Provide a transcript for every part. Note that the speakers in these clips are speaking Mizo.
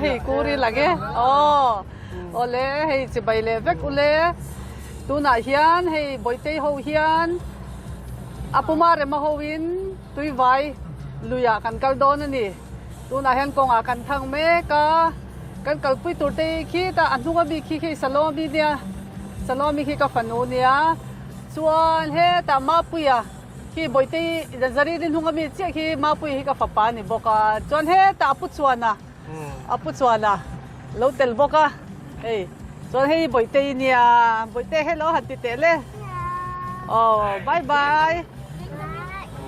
Hei kuri lang e. Aw. Awle hei chibai leh vek ule. Tunah hian hei Bawitei ho hian a puma rema hoin tuivai luiah kan kal dawn a ni. Tunah hian kawngah kan thang mek a, kan kalpui tur te hi khitah a hnung ami khi khi Salomi nia, Salomi khi ka fanu nia. Chuan hetah Mapuia khi Bawitei Zarini hnung ami chiah khi Mapuia hi ka fapa a ni bawk a. Chuan hetah a pu chuan a, a pu chuan a lo tel bawk a hei. Chuan hei Bawitei nia, Bawitei hello han ti teh le. Aw bye bye.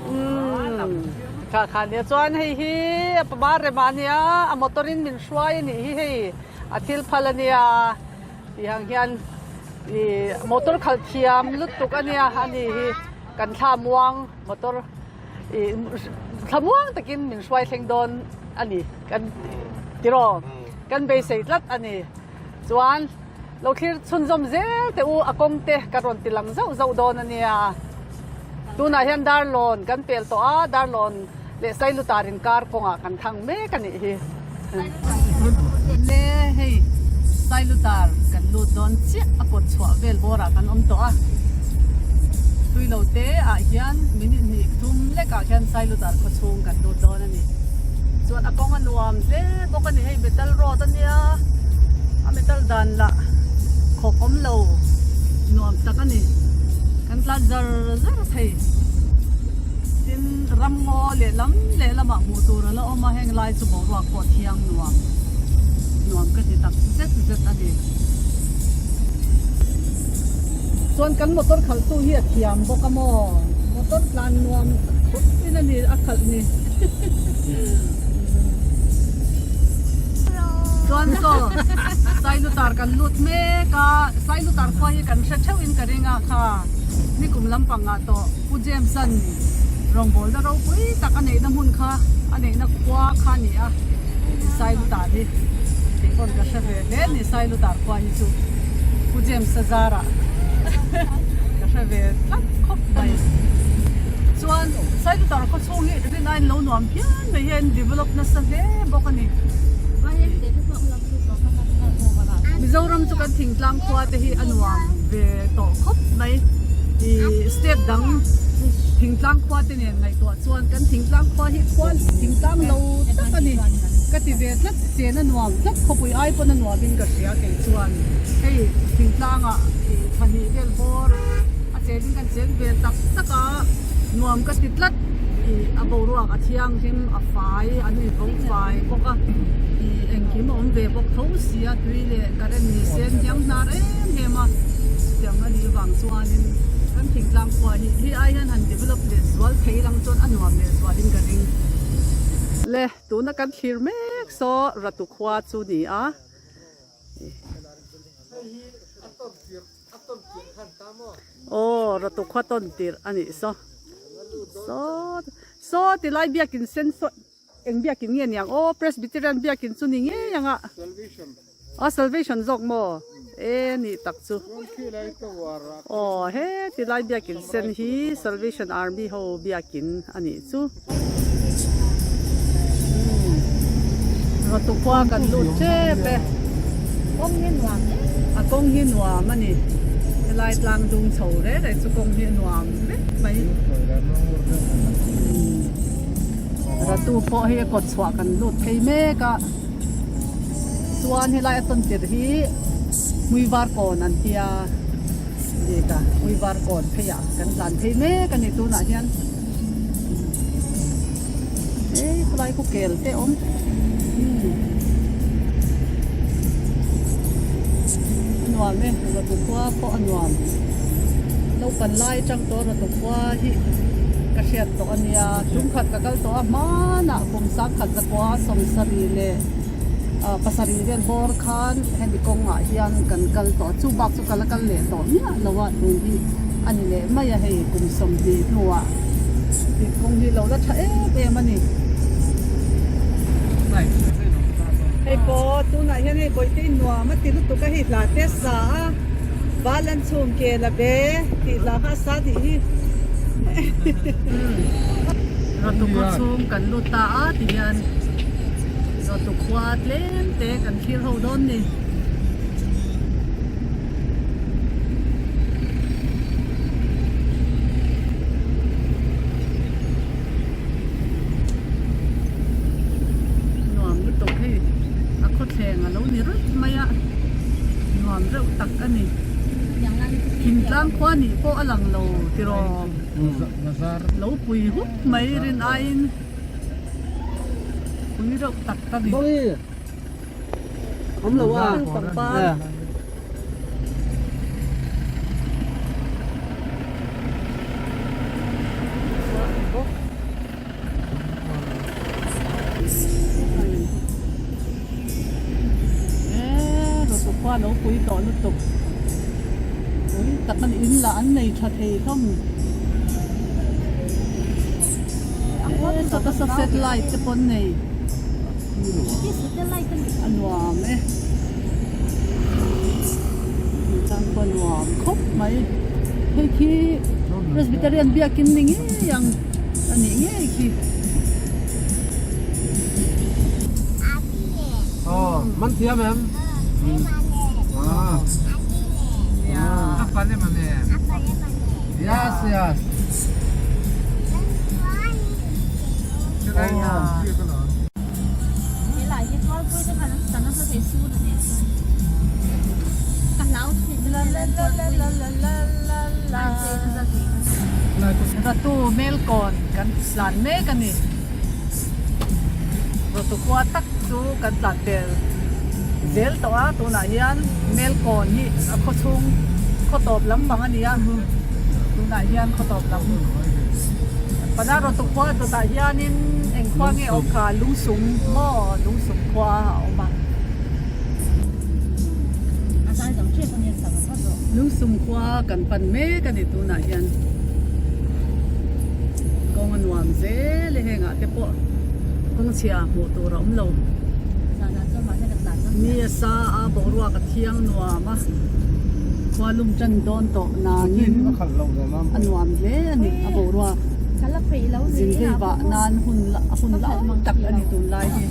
Umm kha kha nia chuan hei hi a pama rema nia a motor in min hruai a nih hi hei a thil phal a nia tih ang hian ih motor khalh thiam lutuk a nia a ni hi kan thla muang motor ih thla muang takin min hruai thleng dawn a ni kan tiraw kan beisei tlat a ni chuan. Lo thlir chhunzawm zel teh u, a kawng te ka rawn ti lang zauh zauh dawn a nia. Tunah hian Darlawn kan pel tawh a, Darlawn leh Sailutar inkar kawngah kan thang mek a nih hi. Le hei Sailutar kan lut dawn chiah a kawt chhuah vel bawrah kan awm tawh a. Tuilo te ah hian minute hnih thum lekah khian Sailutar khawchhung kan lut dawn a ni. Chuan a kawng a nuam hle bawk a ni hei metal road a nia a metal dan lah khawk awm lo nuam tak a ni kan tlan zar zar thei tin ramngaw lehlam lehlamah hmuh tur a la awm a heng lai chu boruak pawh thiang nuam nuam ka ti tak zet zet a ni chuan kan motor khalh tu hi a thiam bawk a maw motor tlan nuam khawp in a ni a khalh ni chuan saw sailutar kan lut mek a sailutar khua hi kan hre theuh in ka ring a kha nikum lampang ah tawh Pu James an rawngbawlna ropui tak a neihna hmun kha a neihna khua kha a ni a sailutar hi kei pawn ka hre ve hle a ni sailutar khua hi chu Pu James a zarah ka hre ve tlat khawp mai chuan sailutar khaw chhung hi rin aiin lo nuam phian mai hian develop nasa hle bawk a ni Mizoram chu kan thingtlang khua te hi a nuam ve tawh khawp mai ih step dang thingtlang khua te nen ngaihtuah chuan kan thingtlang khua hi khua thingtlang lo tak a ni ka ti ve tlat chen a nuam tlat khawpui ai pawn a nuam in ka hria kei chuan hei thingtlang ah ih pahnih vel bawr a chen in kan chen ve tak tak a nuam ka ti tlat ih a boruak a thianghlim a fai an in vawng fai bawk a ih engkim a awm ve bawk tho sia tui leh current ni se an hniang hnar em em a chutiang a nih vang chuanin kan thingtlang khua hi hi ai hian han develop leh zual thei lang chuan a nuam leh zualin ka ring. Le tuna kan thlir mek saw Ratu khua chu ni a. Aw Ratu khua tawn tirh a nih saw. Saw saw tilai biakin sen saw Eng biakin nge niang aw Presbyterian biakin chu ni ngei ang a. Aw Salvation zawk maw? E nih tak chu. Aw he tilai biakin sen hi Salvation Army ho biakin a nih chu. Rawtu khua kan lut tep e. A kawng hi nuam a ni. Helai tlang dung chho reng reng chu kawng hi a nuam vek mai. Ratu pawh hi a kawt chhuah kan lut phei mek a chuan helai a tawn tirh hi hmuivar kawn an tia dik a hmuivar kawn phei ah kan tlan phei mek a ni tunah hian hei khawlai khu kel te a awm a nuam e ratu khua pawh a nuam naupang lai atang tawh ratu khua hi ka hriat tawh a nia tumkhat ka kal tawh a hmanah kum sangkhat zakua sawmsarih leh ah pasarih vel bawr khan hemi kawngah hian kan kal tawh a chu bak chu ka la kal leh tawh miah lo a tun hi a ni leh mai a hei kum sawmhnih hnuah tih kawng hi lo la tha em em a ni. Hei pawh tunah hian hei bawihte nuam a ti lutuk a hei hla te a sa a. Balan chhum ke la be tih hla kha a sa tih hi. Rawtukaw chhung kan lut ta a ti hian. Rawtu khua tlem te kan thlir ho dawn ni. Nuam lutuk hei a khawthleng a lo ni ruih mai a, nuam reuh tak a ni. Thingtlang khua nih pawh a lang lo tiraw? Lo pui hup mai rin aiin pui reuh tak a ni. Pangpar. Khua lo pui tawh lutuk pui tak a ni in lah an nei tha thei hlawm e sawta saw satellite te pawh an nei a nuam e tlang pawh a nuam khawp mai hei khi Presbyterian biakin ni ngei ang. A nih ngei khi. Aw, man thiam em? Yes, yes. Ratu Melkawn kan tlan mek a ni. Ratu khua tak chu kan tlan tel zel tawh a, tunah hian Melkawn hi a khaw chhung khaw tawp lam bang a ni a, tunah hian khaw tawp lam pana Ratu khua dawtah hianin eng khua nge awm kha Lungsum maw Lungsum khua a awm a. Lungsum khua kan pan mek a ni tunah hian kawng a nuam zel e hengah te pawh kawng chhia hmuh tur a awm lo mi a sa a boruak a thiang nuam a khua lum tan dawn tawh nangin a nuam hle a ni a boruak zin vei vah nan hun hun la awm tak a ni tunlai hi.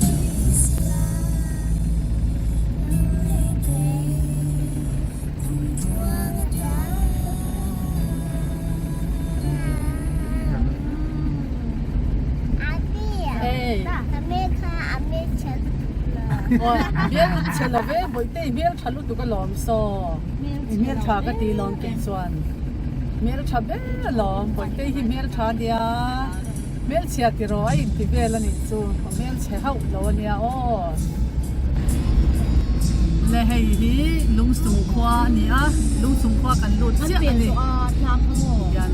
Hmel chhe lo ve bawihte i hmel tha lutuk alawm saw i hmel tha ka ti lawm kei chuan hmel tha ber alawm bawihte hi hmel tha ania hmel chhia tiraw a inti vel anih chu a hmel chhe hauh lo ania aw. Le hei hi lungsung khua a ni a lungsung khua kan lut chiah a ni hian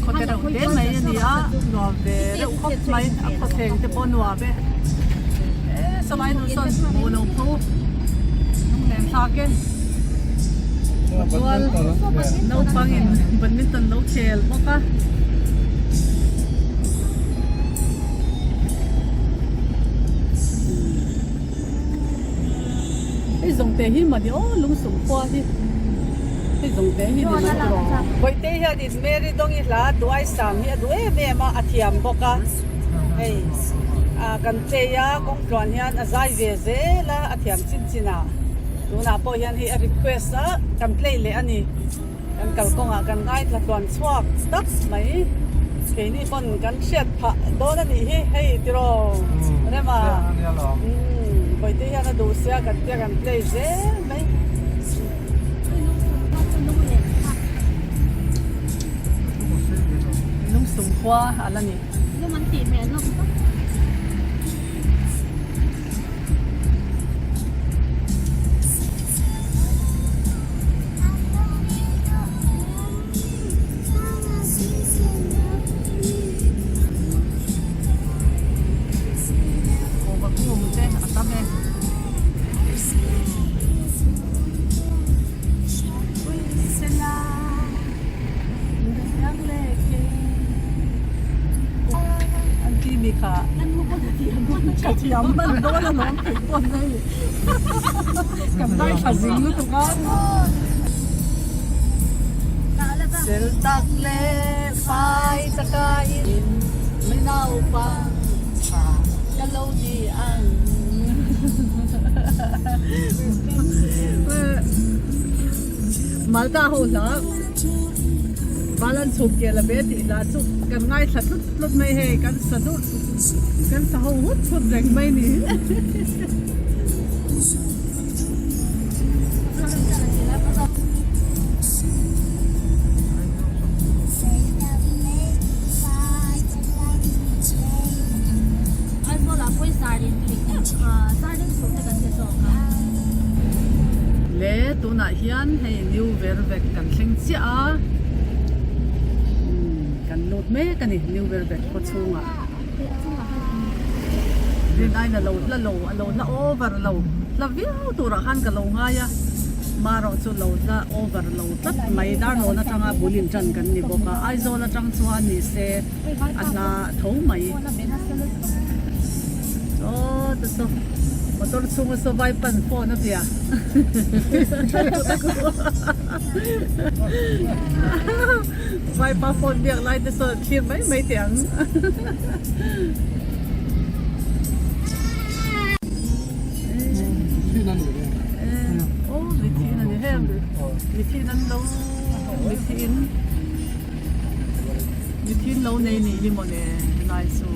khaw te reuh te mai a ni a nuam ve reuh khawp mai a khaw thleng te pawh nuam e e sawlai nu sawn hmuh lo pho lunglen thlak e chuan naupangin badminton lo khel bawk a. Hei zawng te hi mani aw lungsum khua hi hei zawng te hi ni mai tawh Bawihte hianin Mary Dawngi hla duai sang hi a duh em em a a thiam bawk a hei ah kan chei a kawng tluan hian a zai ve zel a a thiam chin chin a tunah pawh hian hei a request a kan play leh a ni. Kan kalkawngah kan ngaithla tluan chhuak tak mai. Keini pawn kan hriat phah dawn a nih hi hei tiraw Rema. Umm Bawihte hian a duh sia kan tia kan play zel mai. Lungsum khua a la ni. Kawva kung te a tam e. An ti mi kha ka thiam hman dawn alawm theih pawn hei kan ngaithla zing lutuk a. Sel tak leh fai taka in mi naupang tha. ka lo ni ang. Malta ho hla Balan chhuk ke la ve tih hla chu kan ngaithla tlut tlut mai hei kan sa duh kan sa ho hut hut reng mai ni. Le tunah hian hei new vervek kan thleng chiah a umm kan lut mek a ni new vervek khaw chhungah rin aina lo hla lo a lo hla over lo hla viau turah khan ka lo ngai a marawh chu lo hla over lo tlat mai darlawn atanga bul in tan kan ni bawk a Aizawl atang chuan ni se a hla tho mai aw ta saw motor chhunga saw vai pan phone a bia vai pa phone biak lai te saw thlir mai mai teh ang. Aw mithiin a ni hem mithiin an lo mithiin mithiin lo nei nih hi mawle helai chu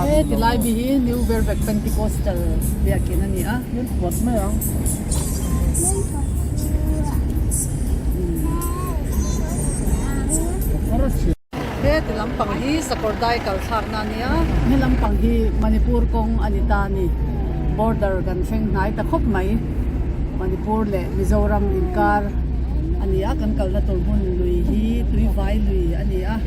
he tilai bi hi New Vervek Pentecostal biakin a ni a. He ti lampang hi Sakawrdai kal thlakna a nia. He lampang hi Manipur kawng a ni ta a ni. Border kan thleng hnai ta khawp mai. Manipur leh Mizoram inkar a ni a, kan kalna tur hmun lui hi Tuivai lui a ni a.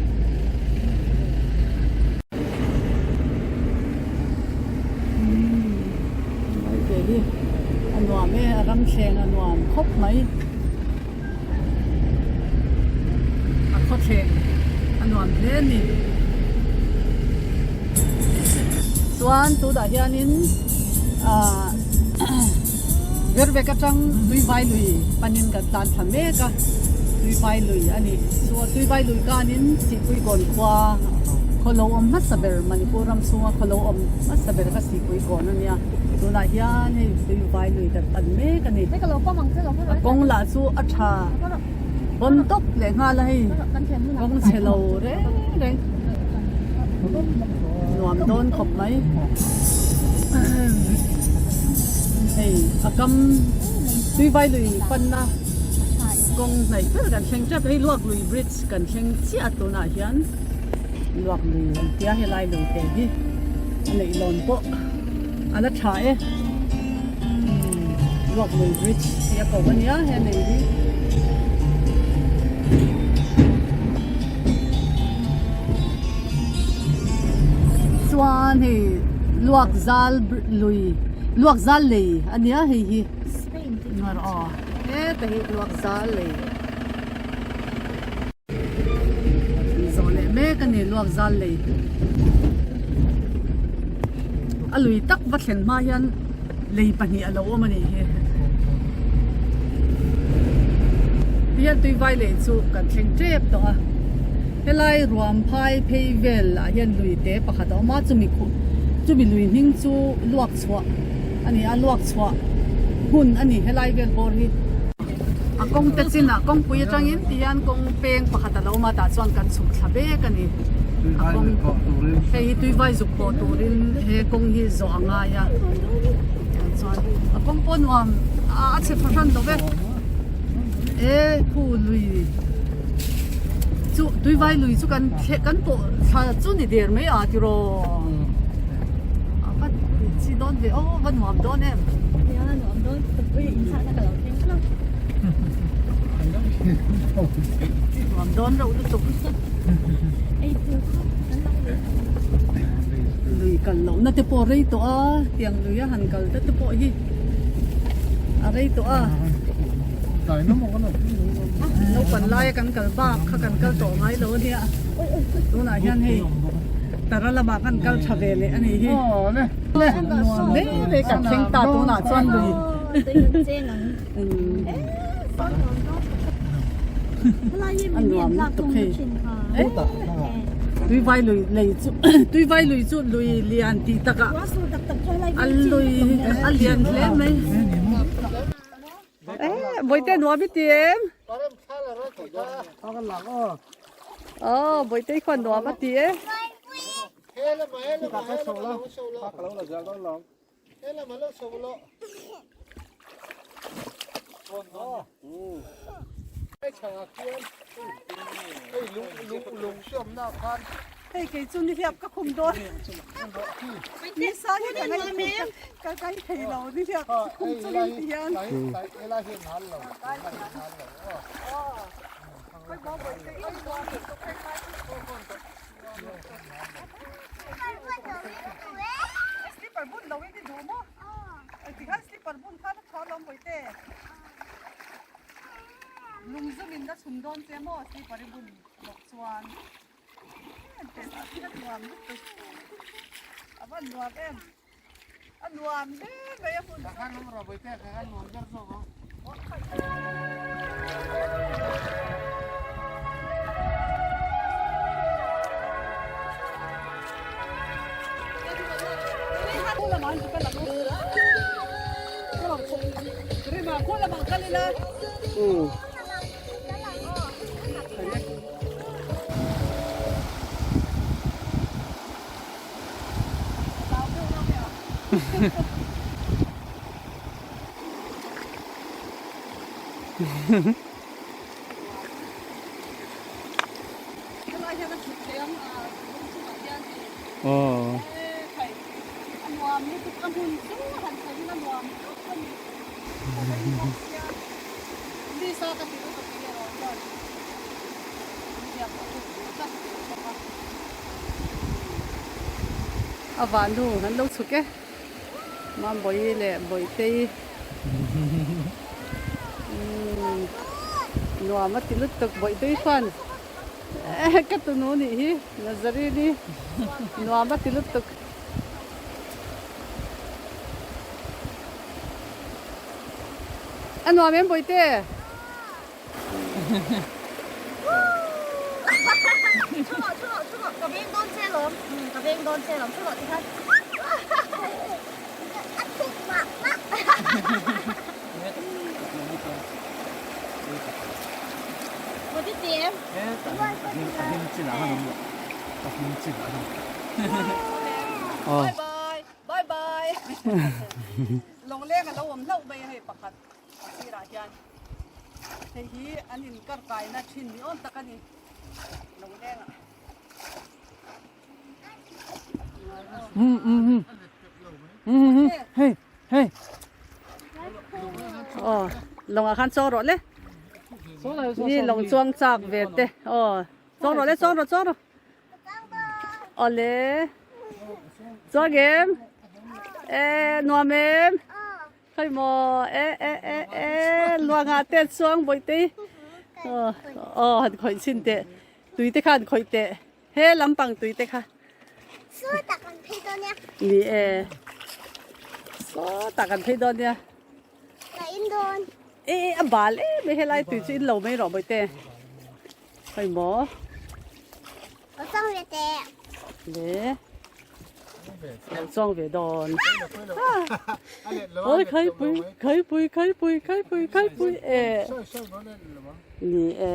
Umm ve hi a nuam e, a ram thleng a nuam khawp mai. A khawthleng a nuam hle a ni. Chuan tunah hianin ahh Vervek atang Tuivai lui panin kan tlan thla mek a, Tuivai lui a ni. Chuan Tuivai lui kanin Sihpuikawn khua khaw lo awm hmasa ber Manipur ram chhunga khaw lo awm hmasa ber kha Sihpuikawn a nia. Tunah hian hei Tuivai lui kan pan mek a ni. A kawng lah chu a tha bawn tawp leh nghal a hei kawng chhe lo reng reng nuam dawn khawp mai hei a kam Tuivai lui panna kawng hnaih ber kan thleng tep hei luak lui bridge kan thleng chiah a tunah hian luak lui an tia helai lui te hi a leihlawn pawh a la tha e Luakmui bridge tih a ko a nia he nei hi. Chuan hei luak zal lui luak zal lei a nia hei hi aw heta hi luak zal lei Zawh leh mek a ni luak zal lei a lui tak va thlen hma hian lei pahnih a lo awm a nih hi tihian tuivai lei chu kan thleng tep tawh a helai ruam phai phei vel ah hian lui te pakhat a awm a chumi khuh chumi lui hming chu luak chhuah a ni a luak chhuah hmun a ni helai vel bawr hi. A kawng te chinah kawngpui atangin ti hian kawng peng pakhat a lo awm a tah chuan kan chhuk thla vek a ni. A kawng hei hi tuivai zuk pawh turin he kawng hi zawh a ngai a chuan a kawng pawh nuam a chhe fahran lo ve e khu lui chu tuivai lui chu kan thleh kan pawh thla chu ni der mai a tiraw a va chi dawn ve aw va nuam dawn em. Nuam dawn reuh lutuk lui kal lohna te pawh rei tawh a tiang lui a han kal te te pawh hi a rei tawh a naupang laia kan kal bak kha kan kal tawh ngai lo ania tunah hian hei tara lamah kan kal tha ve leh a nih hi nuam hle mai kan thleng ta tunah chuan lui. A nuam lutuk hei. Tuivai lui lei chu Tuivai lui chu lui lian tih takah a lui a lian hle mai. Eh Bawihte nuam i ti em? Aw Bawihte i khuan nuam a ti e. Hei kei chu nihliap ka khum dawn nisa hi ka ngaih ka kai thei lo nihliap khum chungin ti hian. Slipper bun lo in i duh maw? Tikhan slipper bun khan a tha lawm Bawihte. Lungzum in la chhum dawn che maw slipper i bun loh chuan. A nuam lutuk. A va nuam em. A nuam hle mai a hmun chu. A vannu an lo chhuk e Mambawi leh Bawitei umm nuam a ti lutuk Bawitei chuan ka tunu nih hi Nazarini nuam a ti lutuk. A nuam em Bawite? Bye bye bye bye Lawngleng a lo awm hlauh mai a hei pakhat a sirah hian hei hi an inkar kaina thin ni awm tak a ni Lawnglengah. Aw lawngah khan chaw rawh le ni lawng chuang chak ve te aw chuang rawh le chuang rawh chuang rawh awle chuang em e nuam em khawi maw e e e e luangah te chuang bawihte aw aw han khawih chhin teh tui te kha han khawih teh. He lampang tui te kha. Sawtah kan phei dawn nia. Ni e. Sawtah kan phei dawn nia. Ka in dawn. E a bal em e helai tui chu in lo mai rawh bawihte. Hei maw. Ka chuang ve teh. Le. Lo chuang ve dawn. Oi khai pui khai pui khai pui khai pui khai pui e. Ni e.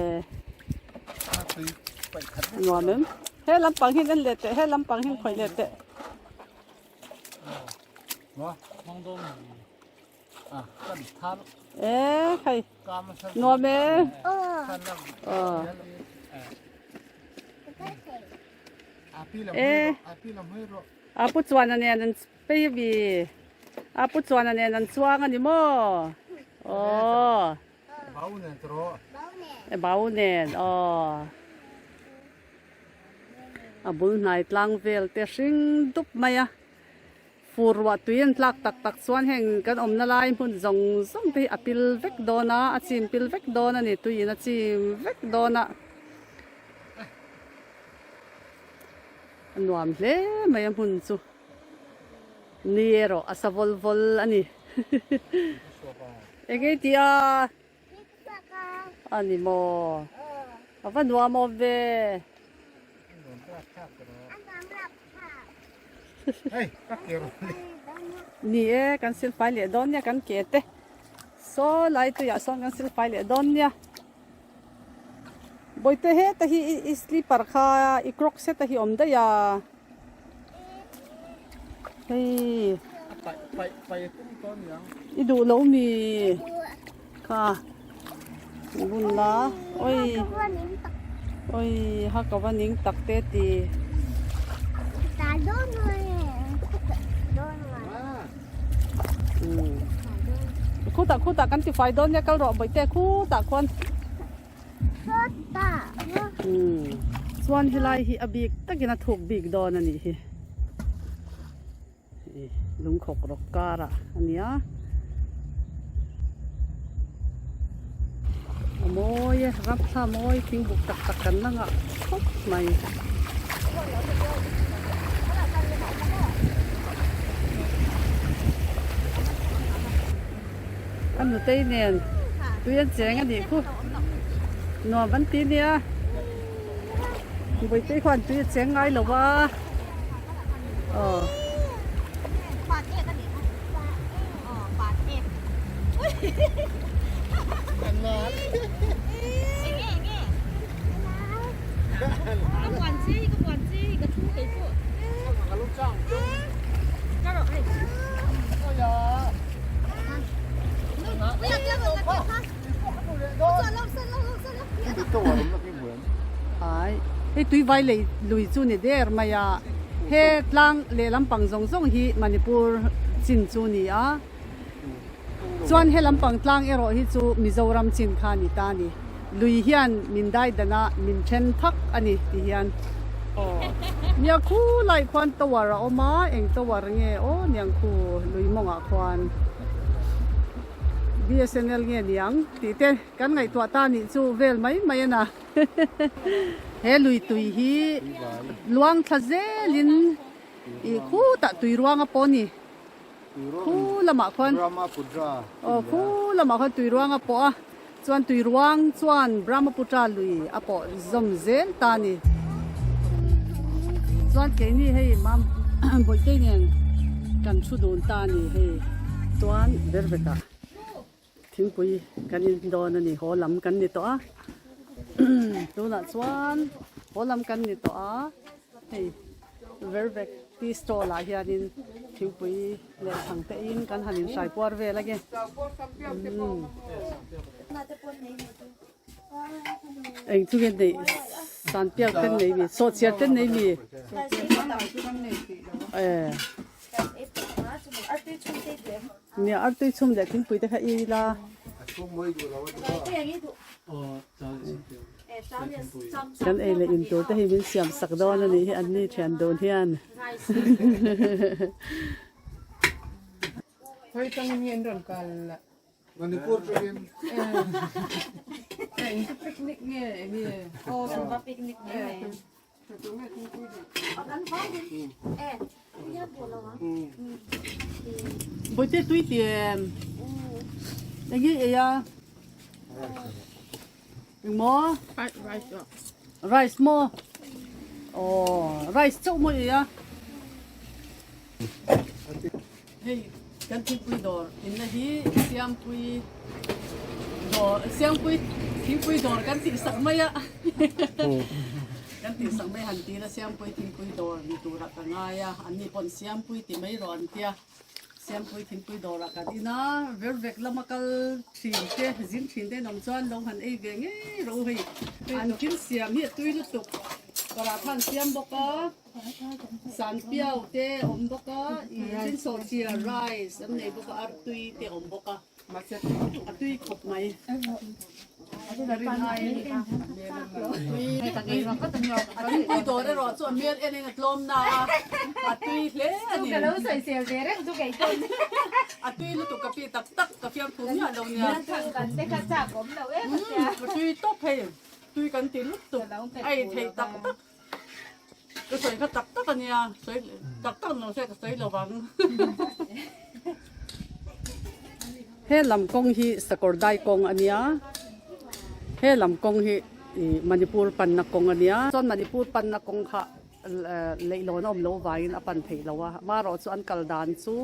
Nuam em. He lampang hi en leh teh, he lampang hi khawih leh teh. E khai. Nuam em. Ờ. E. A pu chuan a nen an baby. A pu chuan a nen an chuang a ni maw? Aw. Bau nen chu rawh. Bau nen aw. A bul hnai tlang vel te hring dup mai a. Fur ruah tui an tlak tak tak chuan heng kan awmna lai hmun zawng zawng te hi a pil vek dawn a, a chim pil vek dawn a ni, tuiin a chim vek dawn a. A nuam hle mai a hmun chu. Ni erawh a sa vawl vawl a ni. Eng ei tih a? A ni maw? A va nuam awm ve. Ni e, kan silfai leh dawn nia kan ke te. Saw lai tuiah sawn kan silfai leh dawn nia. Bawihte heta hi i slipper kha i crocs heta hi awm daih a. Hei. I duh lo mi kha bun la oi oi ha ka va ning tak te ti. Khutah khutah kan ti fai dawn nia kal rawh bawihte khutah khuan. Chuan helai hi a bik takin a thuk bik dawn a nih hi. Lungkhawk rawk karah a nia. A mawi e, ramthla mawi thingbuk tak tak kan la ngah khawp mai. A nutei nen tui an cheng a nih khu nuam an ti nia Bawitei khuan tui a cheng ngai lo va aw. Ai hei tui vai lei lui chu ni der mai a he tlang lehlam pang zawng zawng hi Manipur chin chu ni a chuan he lampang tlang erawh hi chu Mizoram chin kha a ni ta a ni lui hian min dai dan a min then phak a ni ti hian aw nia khu lai khuan tower a awm a eng tower nge aw niang khu lui mawngah khuan BSNL nge niang tih te kan ngaihtuah ta nih chu vel mai mai a na he lui tui hi luang thla zelin ih khutah tui ruang a pawh a ni. Khu lamah khuan aw khu lamah khuan tui ruang a pawh a chuan tui ruang chuan Brahmaputra lui a pawh zawm zel ta a ni. Chuan keini hei mam Bawihte nen kan thu dun ta a ni hei chuan ber vekah thingpui kan in dawn a ni haw lam kan ni tawh a tunah chuan haw lam kan ni tawh a hei. Vervek tea stall ah hianin thingpui leh chhang te in kan han inhrai puar vel ange umm eng chu nge neih san piak ten nei mi sawhchiar ten nei mi eh nia artui chhum leh thingpui te kha i ila. Kan ei leh in tur te hi min siam sak dawn a nih hi an ni thian dun hian. Bawihte tui ti em? Eng nge ei a? Eng maw? Rice maw? Aw, rice chauh maw ei a? Hei kan thingpui dawr inna hi Siampui dawr Siampui thingpui dawr kan tih sak mai a kan tih sak mai han tir a Siampui thingpui dawr ni turah ka ngai a an ni pawn Siampui ti mai rawh an tia Siampui thingpui dawrah kan in a ver vek lama kal thin te zin thin te an awm chuan lo han ei ve ngei rawh u hei an thil siam hi a tui lutuk paratha an siam bawk a. Sanpiau te awm bawk a, ih tin sawhchiar rice an nei bawk a, artui te awm bawk a, a tui khawp mai. Ka rin aiin a thingpui dawr erawh chu a hmel en in a tlawm na a, a tui hle a ni. A tui lutuk ka pi tak tak ka fiamthu miah lo nia. A tui tawp hei, tui kan ti lutuk a ei theih tak tak. Ka sawi kha tak tak a nia, sawi tak tak lo se ka sawi lo vang. He lam kawng hi Sakawr dai kawng a nia, he lam kawng hi Manipur panna kawng a nia. Chuan Manipur panna kawng kha. leihlawn a awm lo vangin a pan theih lo a, amaherawh chu an kal dan chu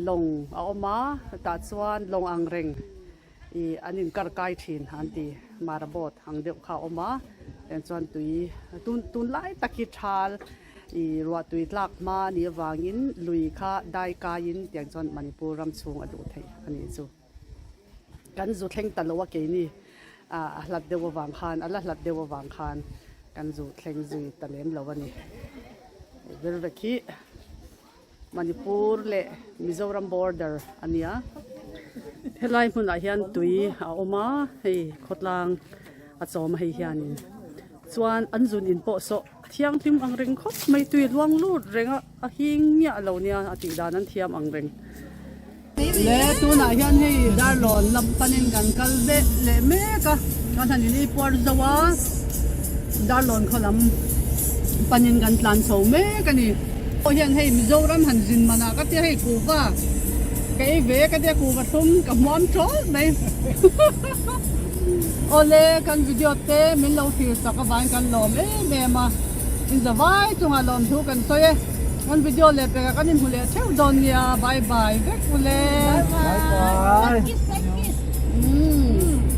lawng a awm a, tah chuan lawng ang reng ih an inkar kai thin an ti, mara boat ang deuh kha a awm a, tiang chuan tui tun tunlai tak hi thal ih ruah tui tlak hma a nih avangin lui kha dai kaiin tiang chuan Manipur ram chhung a duh theih a nih chu. Kan zu thleng ta lo a keini a hlat deuh avang khan a la hlat deuh avang khan kan zu thleng zui ta lem lo a ni. Ber vek hi Manipur leh Mizoram border a nia. Helai hmunah hian tui a awm a hei khawtlang a chawm a hei hianin chuan an zun in pawh sawh a thianghlim ang reng khawp mai tui a luang lut reng a a hing miah lo nia a tih dan an thiam ang reng. Le tunah hian hei Darlawn lam panin kan kal leh leh mek a, kan han in eipuar zo a, Darlawn khaw lam panin kan tlan chho mek a ni. Pawh hian hei Mizoram han zin manah ka tia hei kuhva ka ei ve ka tia kuhva thlum ka hmuam tawlh mai. Awle kan video te min lo thlir chak avangin kan lawm em em a, inzavai chungah lawmthu kan sawi e. Kan video leh pekah kan inhmu leh theuh dawn nia bye bye vek ule. Bye bye. Kiss kiss. Umm.